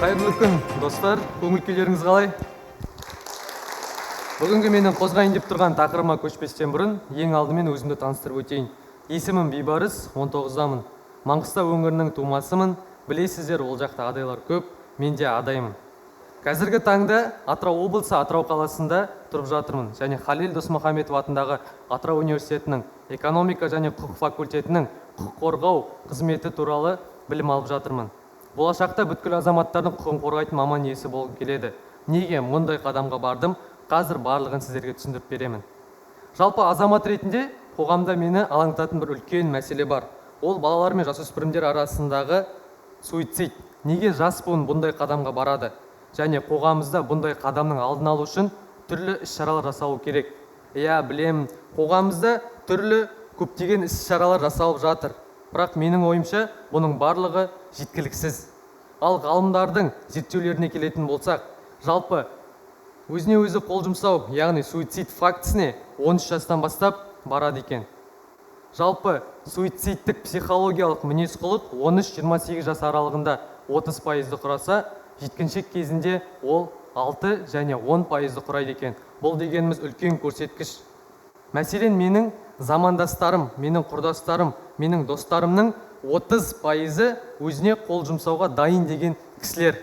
Қайырлы күн, достар, көңіл күйлеріңіз қалай? Бүгінгі менің қозғайын деп тұрған тақырыбыма көшпестен бұрын ең алдымен өзімді таныстырып өтейін. Есімім Бейбарыс, 19-дамын. Маңғыстау өңірінің тумасымын. Білесіздер, ол жақта адайлар көп, мен де адаймын. Қазіргі таңда Атырау облысы Атырау қаласында тұрып жатырмын және Халел Досмұхамедов атындағы Атырау университетінің экономика және құқық факультетінің құқық қорғау қызметі туралы білім алып жатырмын. Болашақта бүткіл азаматтардың құқығын қорғайтын маман иесі болғым келеді. Неге мұндай қадамға бардым? Қазір барлығын сіздерге түсіндіріп беремін. Жалпы азамат ретінде қоғамда мені алаңдататын бір үлкен мәселе бар. Ол балалар мен жасөспірімдер арасындағы суицид. Неге жас буын бұндай қадамға барады? Және қоғамымызда бұндай қадамның алдын алу үшін түрлі іс-шаралар жасалу керек. Иә, білемін, қоғамымызда түрлі көптеген іс-шаралар жасалып жатыр. Бірақ менің ойымша, бұның барлығы жеткіліксіз. Ал ғалымдардың зерттеулеріне келетін болсақ, жалпы өзіне өзі қол жұмсау, яғни суицид фактісіне 13 жастан бастап барады екен. Жалпы суицидтік психологиялық мінез-құлық 13-28 жас аралығында 30% құраса, жеткіншек кезінде ол 6 және 10% құрайды екен. Бұл дегеніміз үлкен көрсеткіш. Мәселен, менің замандастарым, менің құрдастарым, менің достарымның 30% өзіне қол жұмсауға дайын деген кісілер.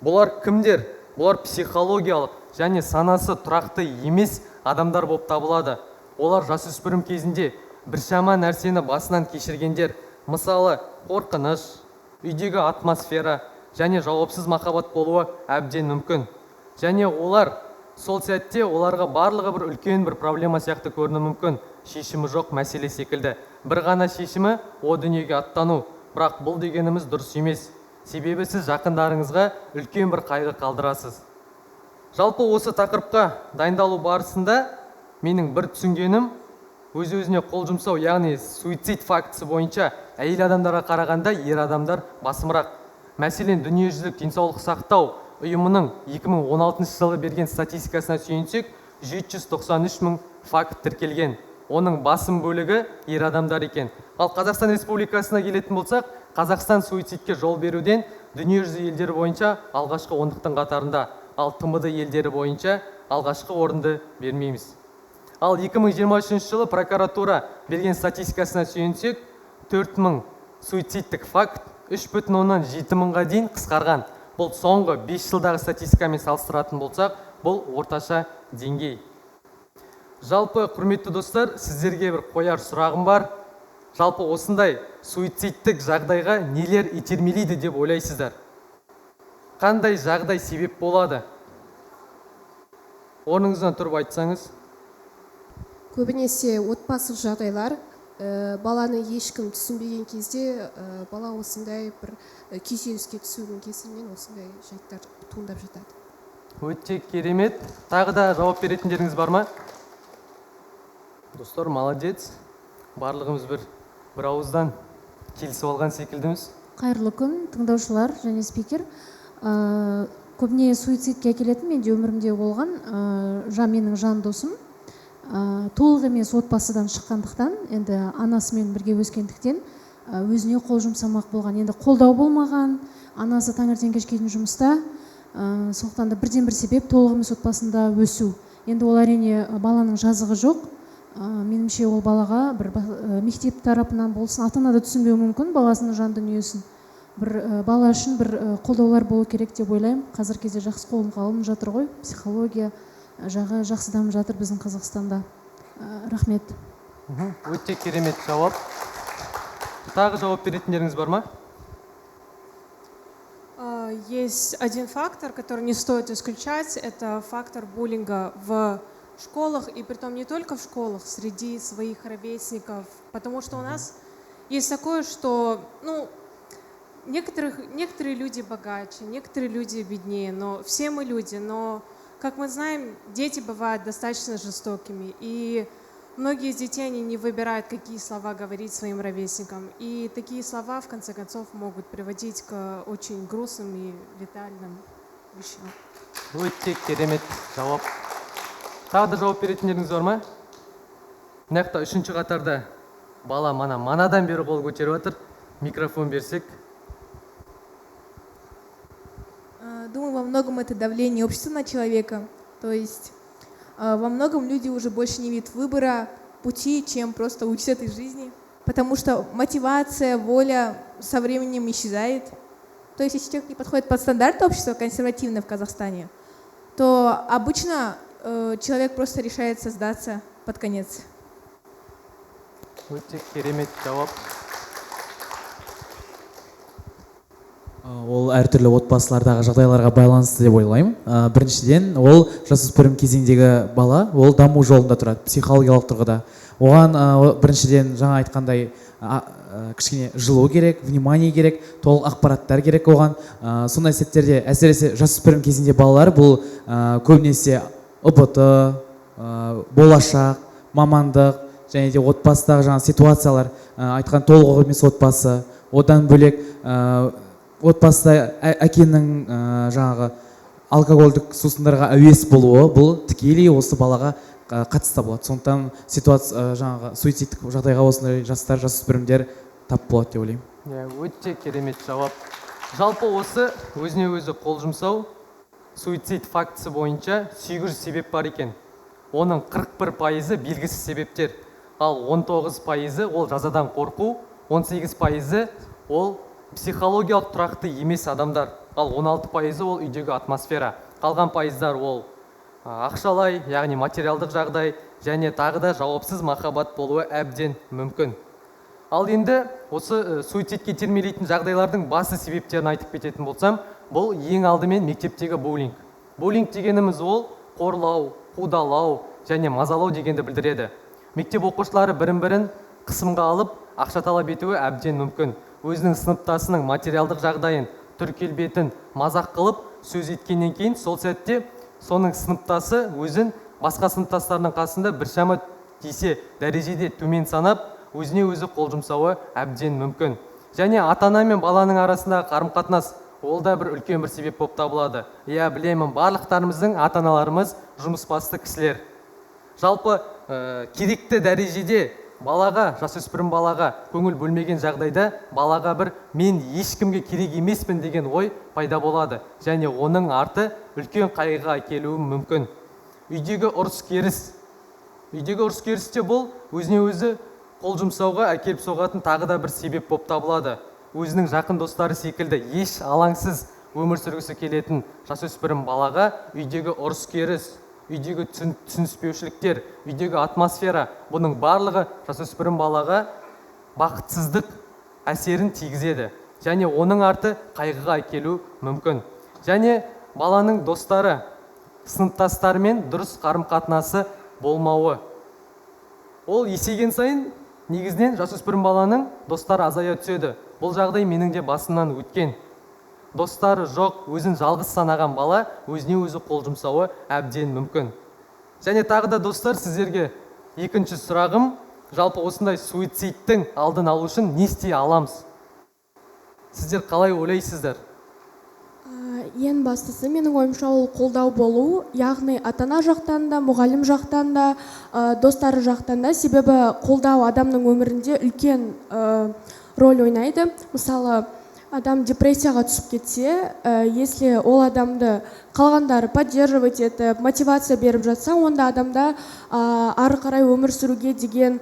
Бұлар кімдер? Бұлар психологиялық және санасы тұрақты емес адамдар болып табылады. Олар жасөспірім кезінде біршама нәрсені басынан кешіргендер. Мысалы, қорқыныш, үйдегі атмосфера және жауапсыз махаббат болуы әбден мүмкін. Және олар сол сәтте оларға барлығы бір үлкен бір проблема сияқты көрінуі мүмкін, шешімі жоқ мәселе секілді. Бір ғана шешімі о дүниеге аттану. Бірақ бұл дегеніміз дұрыс емес. Себебі сіз жақындарыңызға үлкен бір қайғы қалдырасыз. Жалпы осы тақырыпқа дайындалу барысында менің бір түсінгенім, өз-өзіне қол жұмсау, яғни суицид фактісі бойынша әйел адамдарға қарағанда ер адамдар басымырақ. Мәселен, дүниежүзілік денсаулық сақтау ұйымының 2016 жылы берген статистикасына сүйенсек, 793 мың факт тіркелген. Оның басым бөлігі ер адамдар екен. Ал Қазақстан Республикасына келетін болсақ, Қазақстан суицидке жол беруден дүниежүзі елдері бойынша алғашқы ондықтың қатарында, ал ТМД елдері бойынша алғашқы орынды бермейміз. Ал 2023 жылы прокуратура берген статистикасына сүйенсек, 4 мың суицидтік факт 3,7 мыңға дейін қысқарған. Бұл соңғы 5 жылдағы статистикамен салыстыратын болсақ, бұл орташа деңгей. Жалпы, құрметті достар, сіздерге бір қояр сұрағым бар. Жалпы осындай суицидтік жағдайға нелер итермелейді деп ойлайсыздар? Қандай жағдай себеп болады? Орныңыздан тұрып айтсаңыз. Көбінесе отбасылық жағдайлар, баланы ешкім түсінбеген кезде, бала осындай бір күйзеліске түсудің кесірінен осындай жайттар туындап жатады. Өте керемет. Тағы да жауап беретіндеріңіз бар ма? Достар, молодец. Барлығымыз бір ауыздан келісіп алған секілдіміз. Қайырлы күн, тыңдаушылар және спикер. Көбіне суицидке әкелетін менде өмірімде болған, менің жан досым, толық емес отбасыдан шыққандықтан, енді анасымен бірге өскендіктен, өзіне қол жұмсамақ болған. Енді қолдау болмаған, анасы таңертең кешке дейін жұмыста, сондықтан да бірден бір себеп толық емес отбасында өсу. Енді ол әрине баланың жазығы жоқ. Меніңше, ол балаға бір мектеп тарапынан болсын, ата ана да түсінбеуі мүмкін баласының жан дүниесін. Бір бала үшін бір қолдаулар болу керек деп ойлаймын. Қазіргі кезде жақсы қолға алынып жатыр ғой, психология жағы жақсы дамып жатыр біздің Қазақстанда. Рахмет. Өте керемет жауап. Тағы жауап беретіндеріңіз бар ма? Есть один фактор, который не стоит исключать, это фактор буллинга в школах, и притом не только в школах, среди своих ровесников, потому что у нас есть такое, что, ну, некоторые люди богаче, некоторые люди беднее, но все мы люди, но, как мы знаем, дети бывают достаточно жестокими, и многие из детей, они не выбирают, какие слова говорить своим ровесникам, и такие слова, в конце концов, могут приводить к очень грустным и летальным вещам. Өте керемет жауап. Тағы да жауап беретіндеріңіз бар ма? Мына жақта үшінші қатарда бала манадан бері қол көтеріп жатыр. Микрофон берсек. это давление общества на человека. То есть во многом люди уже больше не видят выбора, пути, чем просто уйти с этой жизни. Потому что мотивация, воля со временем исчезает. То есть если человек не подходит под стандарты общества консервативно в Казахстане, то обычно человек просто решается сдаться под конец. Өте керемет жауап. Ол әртүрлі отбасылардағы жағдайларға байланысты деп ойлаймын. Біріншіден, ол жасөспірім кезеңдегі бала, ол даму жолында тұрады, психологиялық тұрғыда. Оған біріншіден, жаңа айтқандай, кішкене жылу керек, внимание керек, толық ақпараттар керек оған. Сондай сәттерде, әсіресе жасөспірім кезеңде балалар бұл көбінесе ҰБТ, болашақ, мамандық және де отбасыдағы жаңа ситуациялар, айтқан толық емес отбасы, одан бөлек отбасыда әкенің жаңағы алкогольдік сусындарға әуес болуы, бұл тікелей осы балаға қатысты болады. Сондықтан ситуация, жаңағы суицидтік жағдайға осындай жастар, жасөспірімдер тап болады деп ойлаймын. Иә, өте керемет жауап. Жалпы осы өзіне өзі қол жұмсау, суицид фактісі бойынша 800 себеп бар екен. Оның 41%-ы белгісіз себептер, ал 19%-ы ол жазадан қорқу, 18%-ы ол психологиялық тұрақты емес адамдар, ал 16%-ы ол үйдегі атмосфера. Қалған пайыздар ол ақшалай, яғни материалдық жағдай және тағы да жауапсыз махаббат болуы әбден мүмкін. Ал енді осы суицидке итермелейтін жағдайлардың басты себептерін айтып кететін болсам, бұл ең алдымен мектептегі буллинг. Буллинг дегеніміз ол қорлау, қудалау және мазалау дегенді білдіреді. Мектеп оқушылары бірін-бірін қысымға алып, ақша талап етуі әбден мүмкін. Өзінің сыныптасының материалдық жағдайын, түр келбетін мазақ қылып сөз еткеннен кейін сол сәтте соның сыныптасы өзін басқа сыныптастарының қасында біршама тисе дәрежеде төмен санап, өзіне өзі қол жұмсауы әбден мүмкін. Және ата-ана мен баланың арасындағы қарым-қатынас ол да бір үлкен бір себеп болып табылады. Иә, білемін, барлықтарымыздың ата-аналарымыз жұмысбасты кісілер. Жалпы керекті дәрежеде балаға, жасөспірім балаға көңіл бөлмеген жағдайда балаға бір мен ешкімге керек емеспін деген ой пайда болады және оның арты үлкен қайғыға әкелуі мүмкін. Үйдегі ұрыс-керіс. Үйдегі ұрыс-керіс те бұл өзіне өзі қол жұмсауға әкеліп соғатын тағы да бір себеп болып табылады. Өзінің жақын достары секілді еш алаңсыз өмір сүргісі келетін жасөспірім балаға үйдегі ұрыс-керіс, үйдегі түсініспеушіліктер, үйдегі атмосфера, бұның барлығы жасөспірім балаға бақытсыздық әсерін тигізеді және оның арты қайғыға әкелу мүмкін. Және баланың достары, сыныптастарымен дұрыс қарым-қатынасы болмауы. Ол есейген сайын негізінен жасөспірім баланың достары азая түседі. Бұл жағдай менің де басымнан өткен. Достары жоқ, өзін жалғыз санаған бала өзіне өзі қол жұмсауы әбден мүмкін. Және тағы да достар, сіздерге екінші сұрағым, жалпы осындай суицидтің алдын алу үшін не істей аламыз? Сіздер қалай ойлайсыздар? Ең бастысы менің ойымша ол қолдау болу, яғни ата-ана жақтан да, мұғалім жақтан да, достары жақтан да, себебі қолдау адамның өмірінде үлкен роль ойнайды. Мысалы, адам депрессияға түсіп кетсе, если ол адамды қалғандары поддерживать етіп, мотивация беріп жатса, онда адамда ары қарай өмір сүруге деген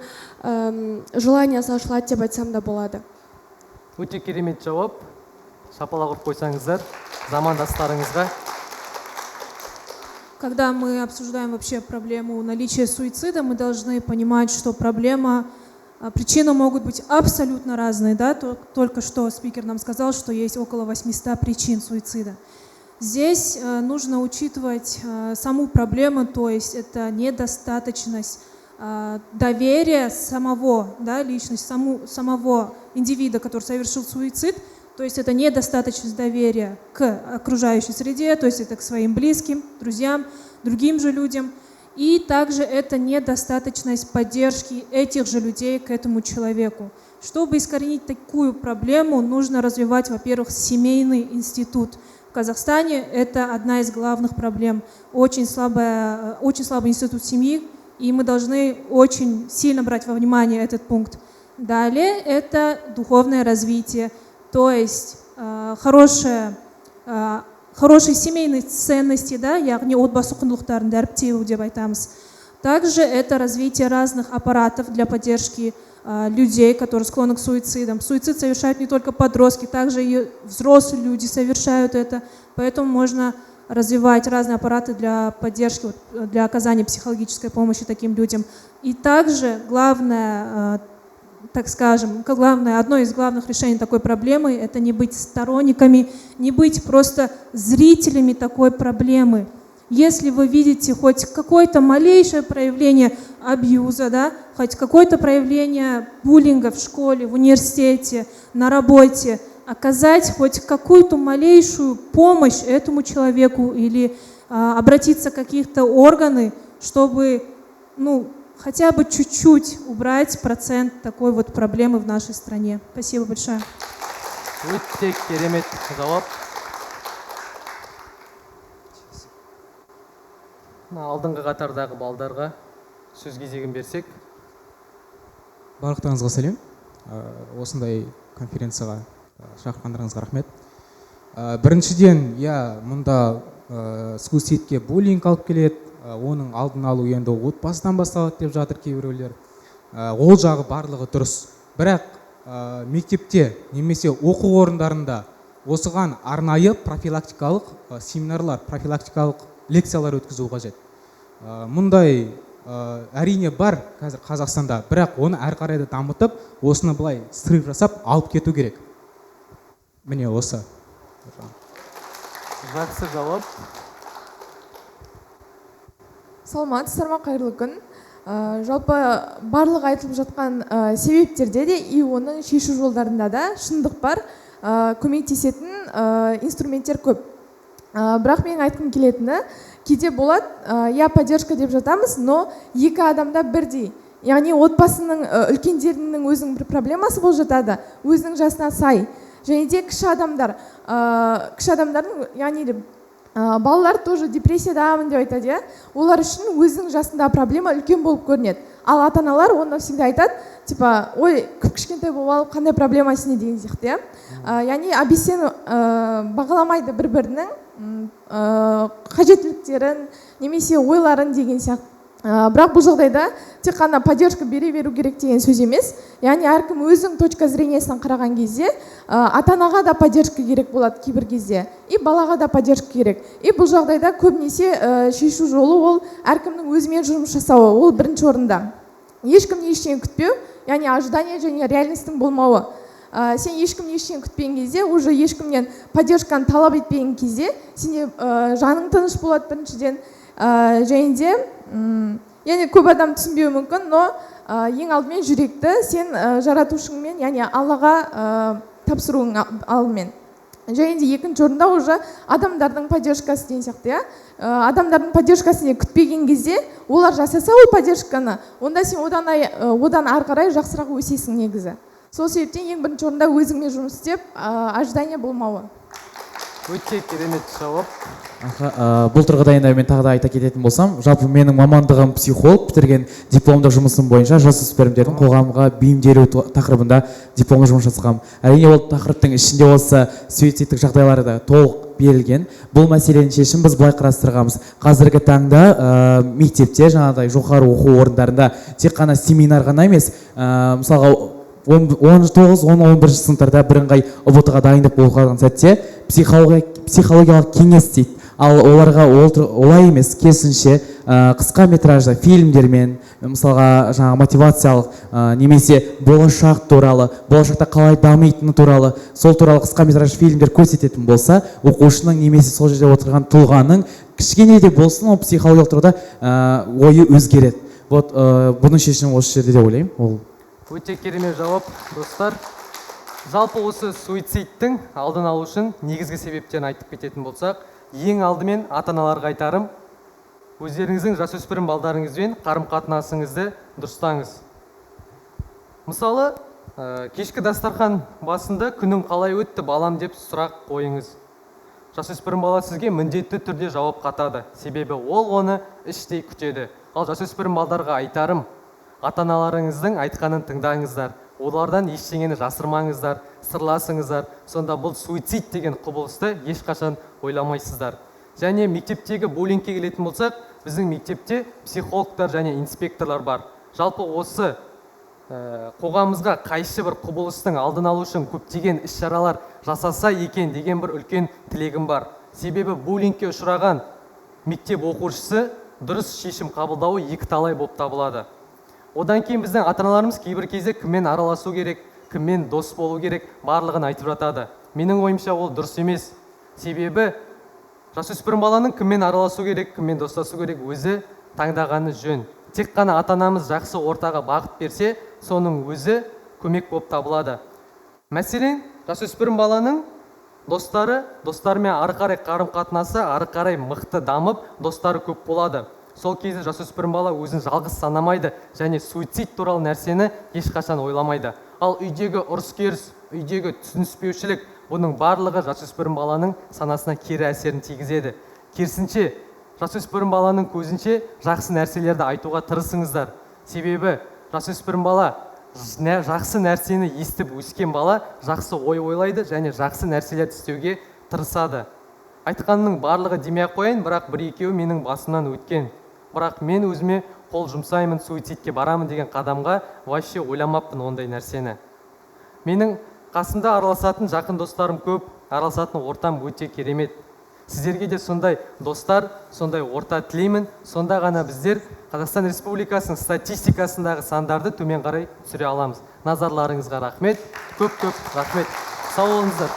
желание ашылады деп айтсам да болады. Өте керемет жауап. Шапалақ ұрып қойсаңыздар замандастарыңызға. Когда мы обсуждаем вообще проблему наличия суицида, мы должны понимать, что причины могут быть абсолютно разные. Да? Только что спикер нам сказал, что есть около 800 причин суицида. Здесь нужно учитывать саму проблему, то есть это недостаточность доверия самого, да, личности, самого индивида, который совершил суицид, то есть это недостаточность доверия к окружающей среде, то есть это к своим близким, друзьям, другим же людям. И также это недостаточность поддержки этих же людей к этому человеку. Чтобы искоренить такую проблему, нужно развивать, во-первых, семейный институт. В Казахстане это одна из главных проблем. Очень слабый институт семьи, и мы должны очень сильно брать во внимание этот пункт. Далее это духовное развитие, то есть хорошее Хорошие семейные ценности, да, яғни отбасы құндылықтарын дәріптеу деп айтамыз. Также это развитие разных аппаратов для поддержки людей, которые склонны к суицидам. Суицид совершают не только подростки, также и взрослые люди совершают это. Поэтому можно развивать разные аппараты для поддержки, вот, для оказания психологической помощи таким людям. И также главное, так скажем, главное, одно из главных решений такой проблемы – это не быть сторонниками, не быть просто зрителями такой проблемы. Если вы видите хоть какое-то малейшее проявление абьюза, да, хоть какое-то проявление буллинга в школе, в университете, на работе, оказать хоть какую-то малейшую помощь этому человеку или обратиться в каких-то органы, чтобы, ну, хотя бы чуть-чуть убрать процент такой вот проблемы в нашей стране. Спасибо большое. Өте керемет жауап. Мына алдыңғы қатардағы балдарға сөз кезегін берсек. Барлықтарыңызға сәлем. Осындай конференцияға шақырғандарыңызға рахмет. Біріншіден, иә, мұнда суицидке буллинг алып келеді, оның алдын алу енді отбасыдан басталады деп жатыр кейбіреулер. Ол жағы барлығы дұрыс, бірақ мектепте немесе оқу орындарында осыған арнайы профилактикалық семинарлар, профилактикалық лекциялар өткізу қажет. Мұндай әрине бар қазір Қазақстанда, бірақ оны әрі қарай да дамытып, осыны былай срыв жасап алып кету керек. Міне, осы. Жақсы жауап. Саламатсыздар ма, қайырлы күн. Жалпы барлық айтылып жатқан себептерде де и оның шешу жолдарында да шындық бар, көмектесетін инструменттер көп. Бірақ менің айтқым келетіні, кейде болады, иә, поддержка деп жатамыз, но екі адамда бірдей, яғни отбасының үлкендерінің өзінің бір проблемасы болып жатады өзінің жасына сай, және де кіші адамдар, кіші адамдардың, яғни балалар тоже депрессиядамын деп айтады, иә, олар үшін өзінің жасындағы проблема үлкен болып көрінеді. Ал ата аналар оны всегда айтады, типа, ой, кіп кішкентай болып алып, қандай проблема сенде деген сияқты, иә. Яғни обесцен бағаламайды бір бірінің қажеттіліктерін немесе ойларын деген сияқты. Бірақ бұл жағдайда тек қана поддержка бере беру керек деген сөз емес, яғни әркім өзінің точка зрениесінен қараған кезде, ата анаға да поддержка керек болады кейбір кезде, и балаға да поддержка керек. И бұл жағдайда көбінесе шешу жолы ол әркімнің өзімен жұмыс жасауы, ол бірінші орында. Ешкімнен ештеңе күтпеу, яғни ожидание және реальностьтің болмауы. Сен ешкімнен ештеңе күтпеген кезде, уже ешкімнен поддержканы талап етпеген кезде, сенде жаның тыныш болады біріншіден. Және де яғни көп адам түсінбеуі мүмкін, но ең алдымен жүректі сен жаратушыңмен, яғни Аллаға тапсыруың алдымен. Және де екінші орында уже адамдардың поддержкасы деген сияқты, иә. Адамдардың поддержкасын күтпеген кезде, олар жасаса ол поддержканы, онда сен одан ары қарай жақсырақ өсесің негізі. Сол себептен ең бірінші орында өзіңмен жұмыс істеп, ожидание болмауы. Өте керемет жауап. Аха, бұл тұрғыда енді мен тағы да айта кететін болсам, жалпы менің мамандығым психолог, бітірген дипломдық жұмысым бойынша жасөспірімдердің қоғамға бейімделу тақырыбында дипломдық жұмыс жасағанмын. Әрине, ол тақырыптың ішінде осы суицидтік жағдайлары да толық берілген. Бұл мәселенің шешімін біз былай қарастырғанбыз. Қазіргі таңда мектепте, жаңағыдай жоғары оқу орындарында тек қана семинар ғана емес, мысалға, 19, 10, 11 сыныптарда бірыңғай ҰБТ ға дайындық болып қалған сәтте психологиялық кеңес дейді. Ал оларға ол олай емес, керісінше, қысқа метражды фильмдермен, мысалға, жаңағы мотивациялық, немесе болашақ туралы, болашақта қалай дамитыны туралы, сол туралы қысқа метражды фильмдер көрсететін болса, оқушының немесе сол жерде отырған тұлғаның кішкене де болсын ол психологиялық тұрғыда ойы өзгереді. Вот, бұның шешімі осы жерде деп ойлаймын. Ол Өте керемет жауап, достар. Жалпы осы суицидтің алдын алу үшін негізгі себептерін айтып кететін болсақ, ең алдымен ата аналарға айтарым: өздеріңіздің жасөспірім балдарыңызбен қарым қатынасыңызды дұрыстаңыз. Мысалы, кешкі дастархан басында «Күнің қалай өтті, балам?» деп сұрақ қойыңыз. Жасөспірім бала сізге міндетті түрде жауап қатады, себебі ол оны іштей күтеді. Ал жасөспірім балдарға айтарым: ата аналарыңыздың айтқанын тыңдаңыздар. Олардан ештеңені жасырмаңыздар, сырласыңыздар. Сонда бұл суицид деген құбылысты ешқашан ойламайсыздар. Және мектептегі буллингке келетін болсақ, біздің мектепте психологтар және инспекторлар бар. Жалпы осы қоғамымызға қайшы бір құбылыстың алдын алу үшін көптеген іс-шаралар жасаса екен деген бір үлкен тілегім бар. Себебі буллингке ұшыраған мектеп оқушысы дұрыс шешім қабылдауы екіталай болып табылады. Одан кейін біздің ата аналарымыз кейбір кезде кіммен араласу керек, кіммен дос болу керек, барлығын айтып жатады. Менің ойымша, ол дұрыс емес. Себебі жасөспірім баланың кіммен араласу керек, кіммен достасу керек, өзі таңдағаны жөн. Тек қана ата анамыз жақсы ортаға бағыт берсе, соның өзі көмек болып табылады. Мәселен, жасөспірім баланың достары, достарымен ары қарай қарым қатынасы ары қарай мықты дамып, достары көп болады. Сол кезде жасөспірім бала өзін жалғыз санамайды және суицид туралы нәрсені ешқашан ойламайды. Ал үйдегі ұрыс керіс, үйдегі түсініспеушілік, бұның барлығы жасөспірім баланың санасына кері әсерін тигізеді. Керісінше, жасөспірім баланың көзінше жақсы нәрселерді айтуға тырысыңыздар. Себебі жасөспірім бала жақсы нәрсені естіп өскен бала жақсы ой ойлайды және жақсы нәрселерді істеуге тырысады. Айтқанның барлығы демей ақ қояйын, бірақ бір екеуі менің басымнан өткен. Бірақ мен өзіме қол жұмсаймын, суицидке барамын деген қадамға вообще ойламаппын ондай нәрсені. Менің қасымда араласатын жақын достарым көп, араласатын ортам өте керемет. Сіздерге де сондай достар, сондай орта тілеймін. Сонда ғана біздер Қазақстан Республикасының статистикасындағы сандарды төмен қарай түсіре аламыз. Назарларыңызға рахмет, көп көп рахмет. Сау болыңыздар.